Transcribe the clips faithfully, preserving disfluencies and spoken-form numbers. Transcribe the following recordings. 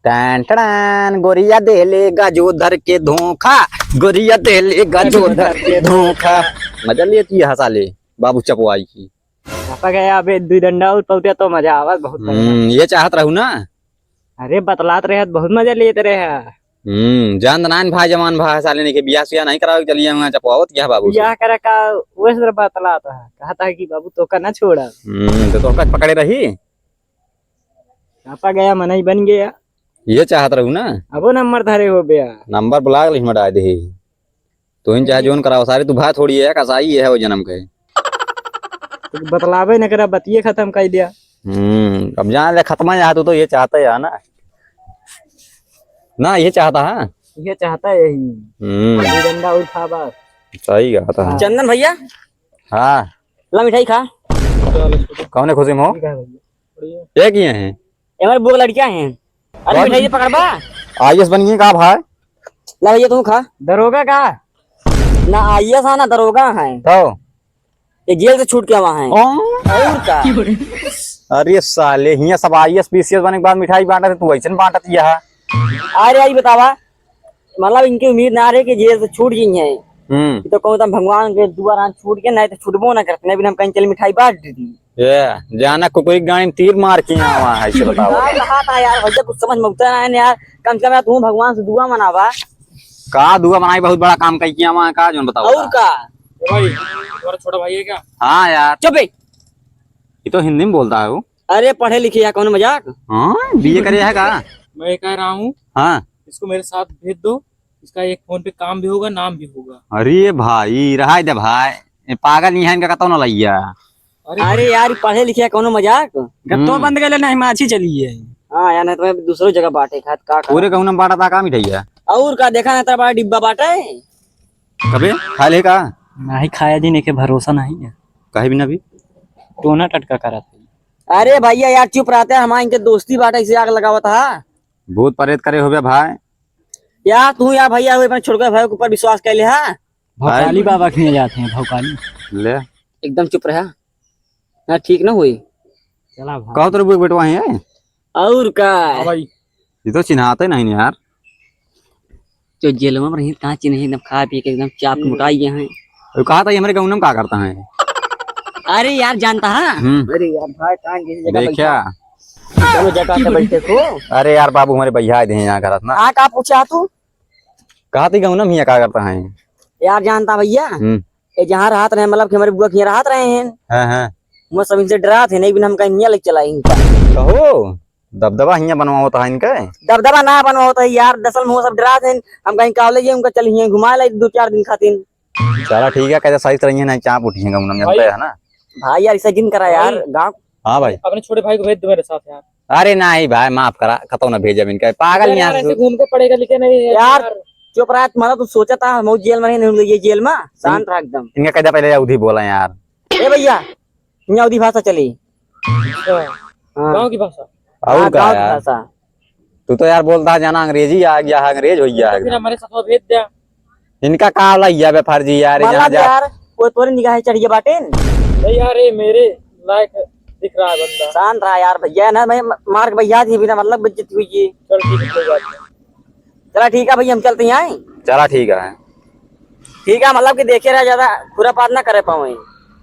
टन टन, गोरिया देले गजोधर के धोखा, गोरिया देले गजोधर के धोखा। मजा लेती है साले बाबू चपवाई की। पापा गया अबे दुई डंडा और पौते तो मजा आवत बहुत बढ़िया। हम्म, ये चाहत रहू ना। अरे बतलात रहे, बहुत मजा लेत रहे। हम्म, जान नान भाई, जवान भाई, साले ने के बियाह सियाह नहीं करावे, चलिए हम चपवावत क्या बाबू से? बियाह करे का वैसे बतलात है, कहता है कि बाबू तोका ना छोड़ा। हम्म, तो तोका पकड़े रही। पापा गया मनई बन गया। ये चाहत रहू ना। अबो नंबर धरे हो बे। नंबर block list में डाल दे। तू इन चाहे जोन कराओ सारे, तू भाई थोड़ी है, कसाई है वो जन्म के। तू बतलावे न करा, बतिये खत्म कर दिया। हम्म, अब जान ले खत्म है, तू तो ये चाहता है ना, ना ये चाहता है। ये चाहता है यही। हम्म। ये डंडा उठा बस। सही कहा था। हाँ। चंदन भैया। हाँ। ला मिठाई खा। कौन है खुशी में हो? ठीक है भैया। ये किए हैं? ये हमारे बुआ का लड़का है। अरे कौन? मिठाई पकड़बा। आईएएस बन गई का भाई? ला भैया तू खा। दरोगा का? ना आईएएस है ना दरोगा है। तो? ये जेल से छूट के आवा है। ओ? और का? अरे साले, हियां सब आईएएस पीसीएस बने के बाद मिठाई बांटत है, तू वैसे बांटत यह। अरे आई बतावा, मतलब इनकी उम्मीद ना रहे कि जेल से छूट गई है। हम्म। तो कहूँ तो भगवान के दुआ रान छूट के, नहीं तो छूटबो ना करते, नहीं भी हम कहीं चल मिठाई बांट देती। ये जाना कुकुरी गाड़ी में तीर मार के आवा है, इसे बताओ। का कहा था यार भैया, कुछ समझ में उतर आए ना यार। कम से कम यार तू भगवान से दुआ मनावा। का दुआ मनाई, बहुत बड़ा काम कही किया वहाँ का, जोन बताओ और का? का? ए भाई, तुम्हारा छोटा भाई है क्या? हाँ यार। चुप बे। ये तो हिंदी में बोलता है वो। अरे पढ़े लिखे या कौन मजाक? हाँ, बीए करे है का? मैं कह रहा हूँ, हाँ। इसको मेरे साथ भेज दो, इसका एक फोन पे काम भी होगा, नाम भी होगा। अरे भाई, रहाई दे भाई, ये पागल नहीं है, इनका कतौ ना लइया। अरे अरे यार, पढ़े लिखे कौनो मजाक? गत्तो हम्म। बंद कर लेना, हिमाची चली है। हाँ यार, नहीं तो मैं दूसरो जगह बांटे खात का करा? पूरे कहूँ ना बांटा था, का मिठाई है? और का देखा ना, तेरा बड़ा डिब्बा बांटे। कबे खा ले का? नहीं खाया जी, नहीं के भरोसा नहीं है। काहे बिना भी? टोना टटका करा था। अरे भैया यार, चुप रहते हैं, हमारे इनके दोस्ती बांटे, इसे आग लगावत हा। भूत प्रेत करे होबे भाई। यार तू यार भैया, वो अपने छोटका भाई के ऊपर विश्वास कर ले हा। भौकाली भाई। बाबा के यहाँ जाते हैं, भौकाली। ले। एकदम चुप रहा, ना ठीक ना हुई। चला भाई। कहो तो रुक बेटवा है। और का? हाँ भाई। ये तो चिन्हाते नहीं यार। जो जेलवा में रही, कहाँ चिन्हे, एकदम खा पी के एकदम चाप हम्म। मोटाई गए हैं। वो कहा था, ये हमारे गाँव में का करता है? अरे यार, जानता है? हम्म। अरे यार, भाई, कान जैसी जगह देखा? बैठा। दोनों जगह से बैठे को। अरे यार, बाबू हमारे भैया आए थे यहाँ करत ना। हाँ, का पूछा तू? कहा थी गाँव में हियाँ का करता है? यार, जानता भैया, हम्म। ये जहाँ रहत रहे, मतलब कि हमारे बुआ के यहाँ रहत रहे हैं। हाँ, हाँ। वो सब इनसे डरात है, नहीं बिना हम कहीं हियाँ लेके चला इनका। कहो, दबदबा हियाँ बनवावत है इनके? दबदबा ना बनवावत है यार, दरअसल में वो सब डरात हैं, हम कहीं कॉलेज है, उनका चल हियाँ घुमा लाई दो चार दिन खातिर। चला ठीक है, कैसे सही तरह नहीं चाप उठी है, गमनम भाई। जानते है ना? भाई यार, इसे जिन करा यार, भाई। गाँव। हाँ भाई। अपने छोटे भाई को भेज दो मेरे साथ यार। अरे नहीं भाई, माफ करा, कतौ ना भेजब इनका, पागल अरे यहाँ यार, से। ऐसे घूम के पड़ेगा, लेकिन नहीं यार, यार। चुप रहा, मतलब तू सोचा था, हम जेल में नहीं, ये जेल में, शांत रहा एकदम। इनका कैदा पहले उधी बोला यार। ए भैया, हियाँ उदी भाषा चली। अच्छा। हाँ। गाँव की भाषा। और हाँ, का गाँव की यार? भाषा। तू तो यार बोलता है जाना अंग्रेजी आ गया है, अंग्रेज हो गया तो है फिर एकदम। हमारे साथ भेज दिया। इनका का लइया बे फर्जी यार, मतलब जहाँ जा यार, वो तोरे निगाह चढ़िए बाटेन। नहीं यार, ये मेरे लायक दिख रहा है बंदा। शांत रहा यार भैया, ना मैं म-, मार के भैया थी बिना मतलब बेइज्जती हुई जी। चल ठीक है, कोई बात नहीं। चला ठीक है भैया, हम चलते हैं, आए? चला ठीक है। ठीक है, मतलब कि देखे रहा, ज्यादा खुरापात ना करे पावे।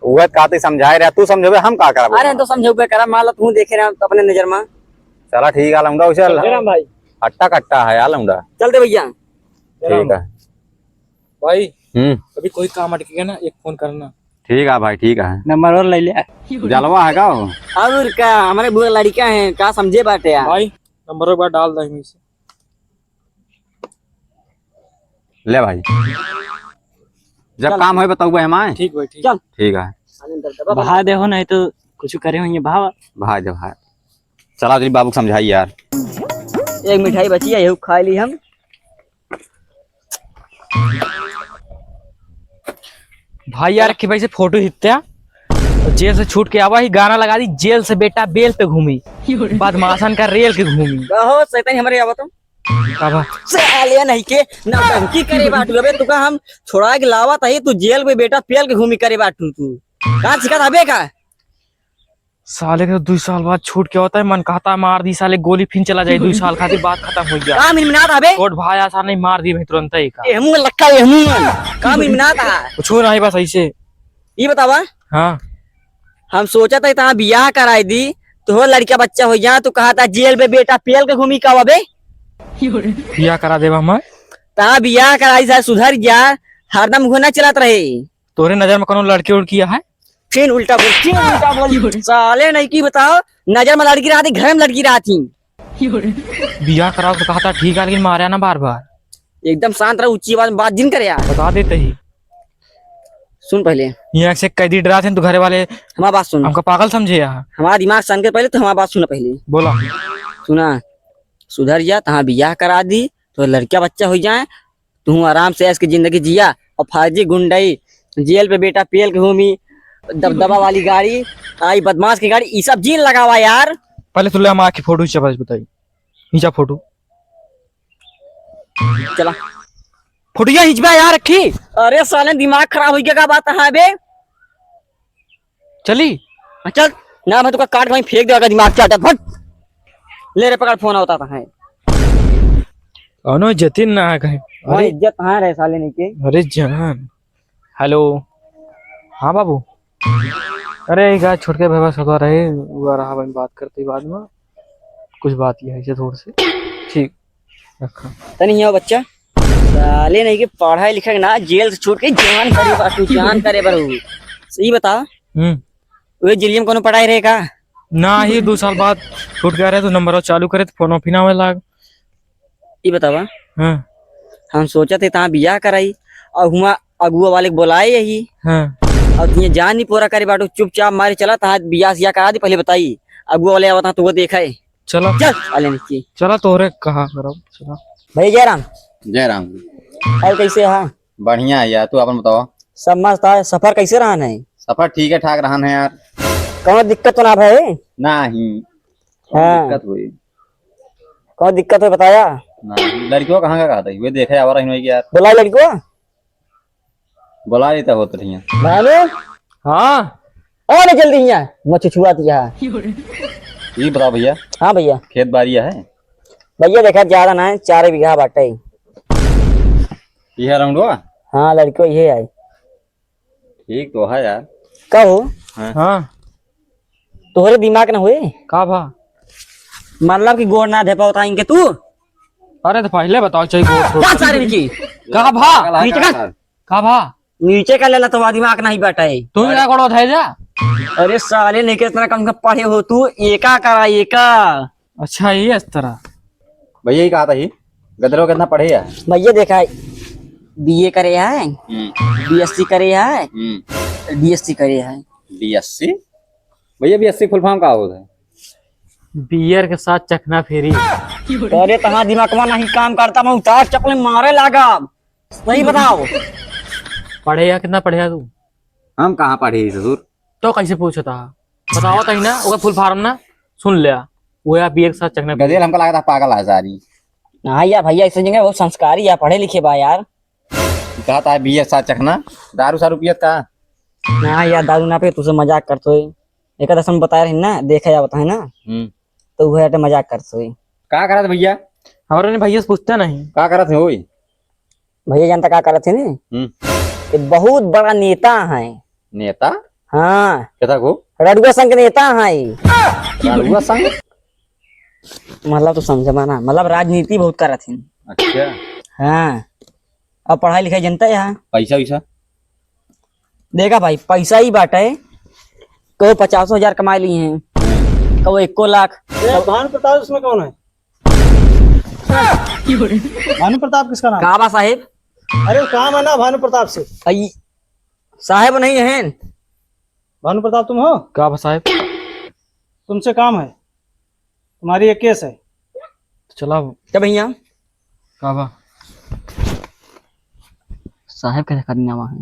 उहे का तू समझाए रहा, तू समझोबे, हम का करब? अरे, हम तो समझोबे करब, मान लो तू देखे रहा तो अपने नजर में। चला ठीक है, लौंडा उसे चल राम भाई। अट्टा कट्टा है यार लौंडा। चलते भैया। ठीक है। भाई, हम्म। अभी कोई काम अटकेगा ना, एक फोन करना। ठीक है भाई, ठीक है। नंबर और ले ले। जलवा है का हो? और का, हमारे बुआ लड़का है, का समझे बाटे यार। भाई, नंबर एक बार डाल दे इनमें से। ले भाई, जब चल। काम होए बताऊबे हम आए। ठीक भाई, ठीक। चल। ठीक है। भाई देखो, नहीं तो कुछ करे होंगे भाव। भाई दे भाई, चला तेरी बाबू को समझाई यार। एक मिठाई बची है, यहू खा ली हम। भाई यार, कि भाई से फोटो हित्या, जेल से छूट के आवा ही, गाना लगा दी, जेल से बेटा बेल पे घूमी, बदमाशन का रेल के घूमी। बहुत सैतानी हमारे आवा तुम। का बा? साले नहीं के नौटंकी करे बाटू, अबे तुका हम छोड़ा के लावा तही, तू जेल में बेटा पेल के घूमी करे बाटू तू। कहाँ सिखा था बे का? साले के तो दुई साल बाद छूट के होता है, मन कहता है मार दी साले गोली, फिर चला जाए दुई साल खातिर, बात खतम हो गया। का मिनमिनात हबे? छोट भाई आसा नहीं, मार दी भाई तुरंत ही का। एहमू लक्का एहमू मन। का मिनमिनात है? कुछ नहीं, बस ऐसे। ई बतावा। हाँ। हम सोचा था तहाँ बियाह कराई दी, तोहर लड़का बच्चा हो जा, तू कहा था जेल में बेटा पेल के घूमी का बे? बियाह करा देबा हमार। तहाँ बियाह कराई जा, सुधर जा, हरदम घोना चलत रहे। तोरे नजर में कोनो लड़की उड़की है? फिर उल्टा बोल, फिर उल्टा बोल। साले नहीं की बताओ, नजर में लड़की रहती, घर में लड़की रहती। बियाह कराओ तो कहता ठीक है, लेकिन मारे ना बार बार। एकदम शांत रहो, ऊंची आवाज में बात जिन करे यार। बता देते ही। सुन पहले। यहाँ से कैदी डरा थे तू घरे वाले। हमार बात सुन। हमका पागल समझे यहाँ। हमारा दिमाग शांत कर पहले, तो हमार बात सुन पहले। बोला। सुना, सुधर जा, तहाँ बियाह करा दी, तो लड़का बच्चा हो जाए, तू आराम से ऐश की जिंदगी जिया, और फर्जी गुंडई, जेल पे बेटा पेल के घूमी, दबदबा वाली गाड़ी, आई बदमाश की गाड़ी, ई सब जीन लगावा यार। पहले तू ले हम आँख की फोटो खींचा, बस बताई। खींचा फोटो। चला। फोटो या खींचबा यार, रखी। अरे साले, दिमाग खराब हो गया, का बात है बे? चली। हाँ, चल। ना, मैं तुका काट के वहीं फेंक देगा, दिमाग चाटत, फट। ले रे, पकड़ फोन, होता है। कौनो इज्जतिन ना है कहीं। हाँ, अरे। इज्जत हाँ रहे साले नहीं के। अरे जान। हेलो। हाँ बाबू। अरे, एक आज छोटके भाई बस होता रहे, वो आ रहा, वहीं बात करते बाद में। कुछ बात ये है, इसे थोड़ से। ठीक। रखा। तनी हियाँ बच्चा। साले नहीं के पढ़ाई लिखाई ना, जेल से छूट के जान करे बा, तू जान करे बरू। सही बता। हम्म। वे जेलियम कोनो पढ़ाई रहे का? ना ही, दो साल बाद छूट गया रहे, तो नंबर चालू करे, तो फोन फिर आवे लाग। ई बतावा। हाँ। हम सोचत है तहाँ बियाह कराई, और हुआ अगुआ वाले के बोलाए यही। हाँ। और तुझे जान नहीं पूरा करे बाटू, चुपचाप मारे चला, तहाँ बियाह सियाह करा दी, पहले बताई। अगुआ वाले आवत, तहाँ तो वो देखा है। चला। चल, साले नीचे। चला, तोहरे कहा करब, चला। भैया जय राम। जय राम। और कैसे हा? बढ़िया है यार, तू अपन बतावा। सब मस्त है। सफर कैसे रहन है? सफर ठीक है, ठाक रहन है यार। कौनो दिक्कत तो ना भय? ना ही। कौनो हाँ। दिक्कत हुई? कौनो दिक्कत हो बताया? ना ही। लड़कियों कहाँ का कहता है? वे देखे आवा रही यार। बोला लड़कियों। बोला लेता होत रही। भानु। हाँ। आ ले जल्दी हियाँ, मत छुछुआ दिया। ये बताओ भैया। हाँ भैया। खेत बारी है? भैया देखा, ज्यादा ना है, चार बीघा बाटे। ये है राउंडवा? हाँ, लड़को ये है। ठीक तो है यार। का हो? हाँ। हाँ। तोहरे दिमाग ना होए? का भा? मतलब कि गोड़ ना धे पावता इनके तू? अरे तो पहले बताओ, चाहिए गोड़ छोड़। का सारे नीचे? का भा? पागल है नीचे का? का? का भा? नीचे का लेला तो दिमाग नहीं बैठा है। तू ही ना गोड़वा धइ जा। अरे साले, नहीं के इतना कम से पढ़े हो तू, एका करा, एका। अच्छा, ये इस तरह। भैया, ये कहा था ही? गदरो कितना पढ़े है? भैया देखा है, बीए करे है, हम्म। बीएससी करे है, हम्म। डीएससी करे है। डीएससी? भैया, बीएससी full form का होता है? बियर के साथ चखना फ्री। अरे, तहाँ दिमागवा नहीं काम करता, मैं उतार चपले मारे लागा। सही बताओ। पढ़े या कितना पढ़े या तू? हम कहाँ पढ़े ही ससुर? तो कैसे पूछता? बताओ तो ही ना, ओकर full form ना सुन लिया। वो या बियर के साथ चखना फ्री। गदेल हमका लगता पागल है सारी। हाँ यार भैया, ऐसे जगह वो संस्कारी या पढ़े लिखे बा यार। कहता है बियर के साथ चखना, दारू सारू पियत का? ना यार, दारू ना पे, तुझसे मजाक करते हुए। एक आध हम बताए रहे ना, देखे या बताए ना, हम्म। तो वह हटे मजाक करते हुए। का करत भैया? हमारे ने भैया से पूछता नहीं। का करत है ओए? भैया जानता का करत है नी? हम्म। ये बहुत बड़ा नेता है। नेता? हाँ। केता को? रडुआ संघ के नेता है। रडुआ संघ? मतलब तू समझबा ना, मतलब राजनीति बहुत करत है। अच्छा। हाँ। अब पढ़ाई लिखाई जनता है। पैसा वैसा? देखा भाई, पैसा ही बाटे, कहो पचासो हजार कमाए लिए हैं, कहो एको लाख। ए, भानु प्रताप इसमें कौन है? भानु प्रताप किसका नाम? का बा साहेब? अरे, वो काम है ना भानु प्रताप से। आई, साहेब नहीं है। भानु प्रताप तुम हो? का बा साहेब? तुमसे काम है, तुम्हारी एक केस है। चला। क्या भैया? का बा? साहेब के देखा दिन आवा है।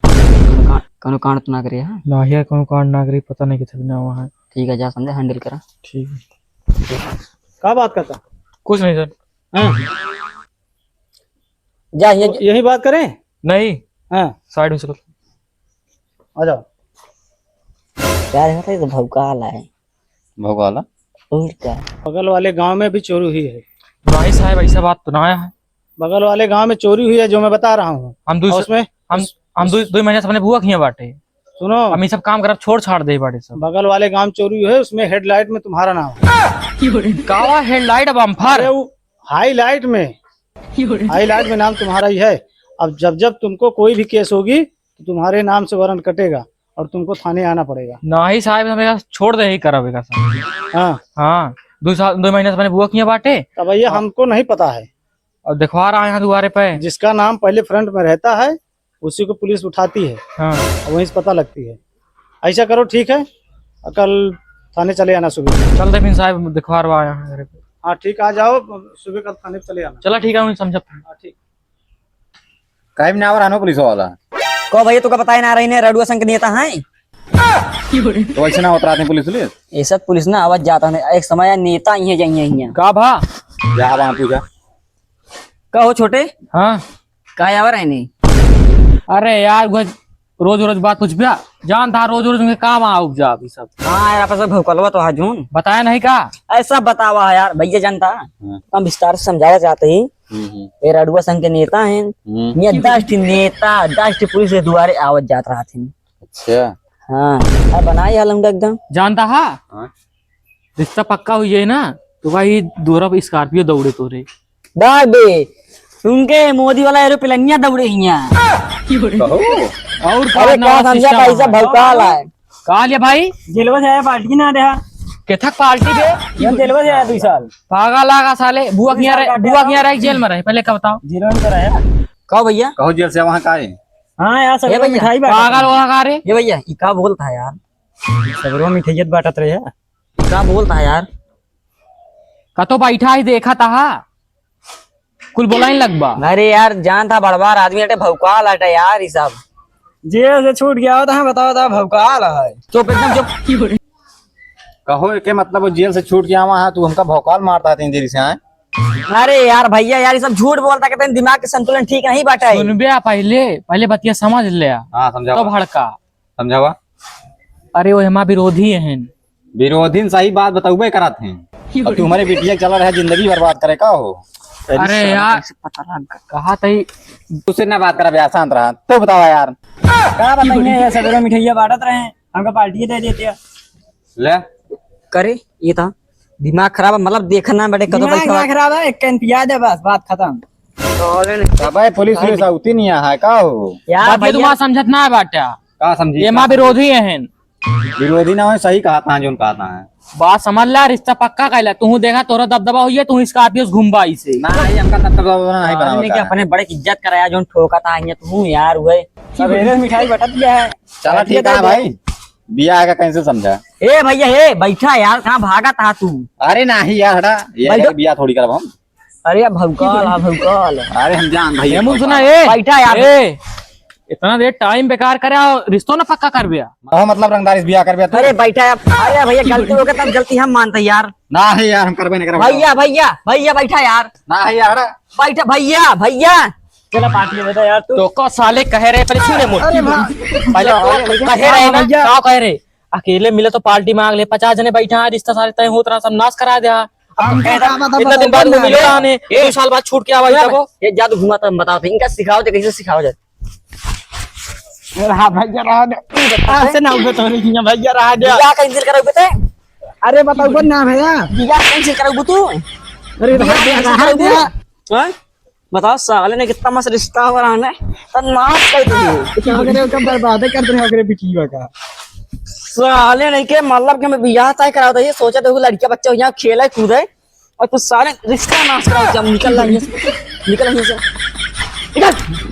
कौनो का-, कौनो कांड तो ना करे है? ना यार, कौनो कांड ना करे, पता नहीं किथे दिन आवा है। ठीक है, जा समझे, handle करा। ठीक है। का बात करता? कुछ नहीं सर। हाँ। जा, ये तो यही बात करें? नहीं। हाँ। Side में चलो। आ जाओ। यार, ये तो भौकाल है। भोगाला। और का? बगल वाले गांव में भी चोरी हुई है। भाई साहब, ऐसा बात तो ना आया है। बगल वाले गांव में चोरी हुई है, जो मैं बता रहा हूँ। हम दूसरे, और उसमें हम, उस, हम दो, उस दो महीने से अपने बुआ के यहाँ बाटे। सुनो। हम ये सब काम करब छोड़ छाड़ दे बाटे सब। बगल वाले गांव चोरी हुई है, उसमें हेडलाइट में तुम्हारा नाम है। काला हेडलाइट, बम्पर? अरे, वो हाईलाइट में, हाईलाइट में नाम तुम्हारा ही है। अब जब जब तुमको कोई भी केस होगी, तो तुम्हारे नाम से वारंट कटेगा और तुमको थाने आना पड़ेगा। नहीं साहब, हमें छोड़ दे ही करावेगा साहब। हाँ। हाँ, दो साल, दो महीने से अपने बुआ के यहाँ बाटे। अब भैया, हाँ। हमको नहीं पता है। और दिखवा रहा है यहाँ दुआरे पे। जिसका नाम पहले फ्रंट में रहता है, उसी को पुलिस उठाती है। हाँ। और वहीं से पता लगती है। ऐसा करो, ठीक है, कल थाने चले आना सुबह। चल दे फिर साहब, दिखवा रहा है यहाँ घरे पे। हाँ, ठीक, आ जाओ, सुबह कल थाने चले आना। चला ठीक है, हम समझत हैं। हाँ, ठीक। काहे में ना आवत रहन पुलिस वाला? को भैया, तोका पता ही ना रही ने, रडुआ संघ के नेता हैं। तो ऐसे ना होत रहत हैं पुलिस, पुलिस? ये सब पुलिस ना आवत जात है, एक समय नेता ही है, यही, यही है। का भा? जा वहाँ पूछा। का हो छोटे? हाँ। का आवा रहे नहीं? अरे यार, वो रोज रोज बात पूछ पिया। जानता, रोज रोज उनके काम आ उग जा अभी सब। हाँ यार, आपस में भौकलवा तो है जून। बताया नहीं का? ऐसा बतावा है यार, भैया जानता। हाँ। हम विस्तार से समझावा चाहते ही। हम्म, हम्म। ये रडुआ संघ के नेता हैं। हम्म। ये दस ठी नेता, दस ठी पुलिस के दुआरे आवत जात रहत हैं। अच्छा। हाँ, अब बनाई हाल हमका एकदम। जानता हा? हाँ। रिश्ता पक्का हुई है ना, तो भाई दोहरा पे स्कॉर्पियो दौड़े तोरे। बाग बे, उनके मोदी वाला एरोप्लेनिया दौड़े हिया। कहो। और का अरे नवा का समझा system पैसा है? भौकाल है। का लिया भाई? जेलवा से आया, पार्टी ना देहा। केथक पार्टी बे? ये जेलवा से आया दो साल। पागल लागा साले, बुआ किया रह, बुआ किया रह, जेल में रहे, पहले का बताओ। जेल में तो रहे। कहो भैया। कहो जेल से वहाँ का है? हाँ यार, सब ए भैया। मिठाई बांटा पागल था। हुआ का रे? ये भैया, ई का बोलता है यार? सगरो मिठाइयत बांटत रहे। का बोलता है यार? का तो बैठा ही देखा था, कुल बोला ही लगबा। अरे यार, जान था बड़वार आदमी अटे, भौकाल अटे यार, ई सब। जेल से छूट गया होता है, बताओ, बताओ, भौकाल है। चुप, एकदम चुप। कहो, एके मतलब वो जेल से छूट के आवा है, तू हमका भौकाल मारता है तीन देरी से, हैं? अरे यार भैया, यार, ई सब झूठ बोलता, कहते हैं दिमाग के संतुलन ठीक नहीं बाटे। सुनबे आ पहले, पहले बतिया समझ ले आ। हाँ, समझावा। तब भड़का। समझावा। अरे, वो हमार विरोधी हैं। विरोधी सही बात बतौबे करत हैं। अब तू हमारे बिटिया के चला रहा, जिंदगी बर्बाद करे का हो? अरे अरे साला, यार, कैसे पता लग गया? कहा तई। तुझसे ना बात करा, यार, शांत रहा। तू बतावा यार। का बताइए, ये सवेरे मिठाइया बांटत रहे, हमका पार्टी दे देते। ले। करे, ये था दिमाग खराब है, मतलब देखना बड़े कदम दिमाग पे ना खराब है, एक कैन पिया दे बस, बात खत्म। अबे पुलिस, पुलिस आवती नहीं है का हो? यार बात ये भैया तुम्हारा समझत ना है बाटा। का समझी? ये माँ विरोधी हैं। विरोधी ना हो, सही कहा था, जोन कहा था। बात समझ ला, रिश्ता पक्का कैला। तू देखा, तोरा दबदबा हुई है, तू स्कॉर्पियो से घूमबा इसे। ना, नहीं, हमका दबदबा नहीं बनावे का। अपने बड़े की इज्जत कराया, जोन ठोका था, ये तू यार हुए। सवेरे मिठाई बटत गया है। चला, ठीक है भाई, बियाह का कैसे समझा? ए भैया, ए, बैठा यार, कहाँ भागा था तू? अरे नहीं यार, हटा, ये बैठो। बियाह थोड़ी करब हम। अरे यार, भौकाल, हाँ, भौकाल। अरे हम जान भाई, ये मुझ सुना, भौकाल। ए, बैठा यार। ए, इतना देर टाइम बेकार करे, और रिश्तो ना पक्का कर बिया। कहो मतलब रंगदारी से बियाह कर बिया तू? अरे बैठा यार, अरे भैया, गलती हो गया, तब गलती हम मानते यार। ना है यार, हम करबे नहीं करब। भैया, भैया, भैया, बैठा यार। ना है यार। बैठा भैया, भैया। चला पार्टी में बता यार तू। तो को साले कह रहे, पहले सुने मोर। अरे भाई। पहले तो कहे रहे ना, भैया। का कह रहे? अकेले मिले तो पार्टी मांग ले, पचास जने बैठा है, रिश्ता सारे तय होत रहा, सब नाश करा दिया। अब हम इतना दिन बाद वो मिलो ना, आने, ए, दो साल बाद छूट के आवा, ए, तब। ये जादू घुमा तो हम बताओ, इनका सिखाओ दे, कैसे सिखाओ जाए? रहा भैया, रहा दे। ऐसे ना उठे तो नहीं, भैया, रहा दे। बियाह कैंसिल करोगे ते? अरे बताओ, बोल ना भैया। बियाह कैंसिल करोगे तू? अरे बियाह भैया, कैंसिल रहा करोगे? दे। हाँ? बताओ, साले ने कितना मस्त रिश्ता हो रहा है, तो नाश कर दिए। क्या करे, ओकर बर्बादे कर दे, ओकरे बिटिया का। साले नहीं के, मतलब कि मैं बियाह तय करावत है, ये सोचा तो लड़किया बच्चा यहाँ खेले कूदे, और तू साले रिश्ता नाश करावत, जब निकल रहा है, निकल रहा है, निकल।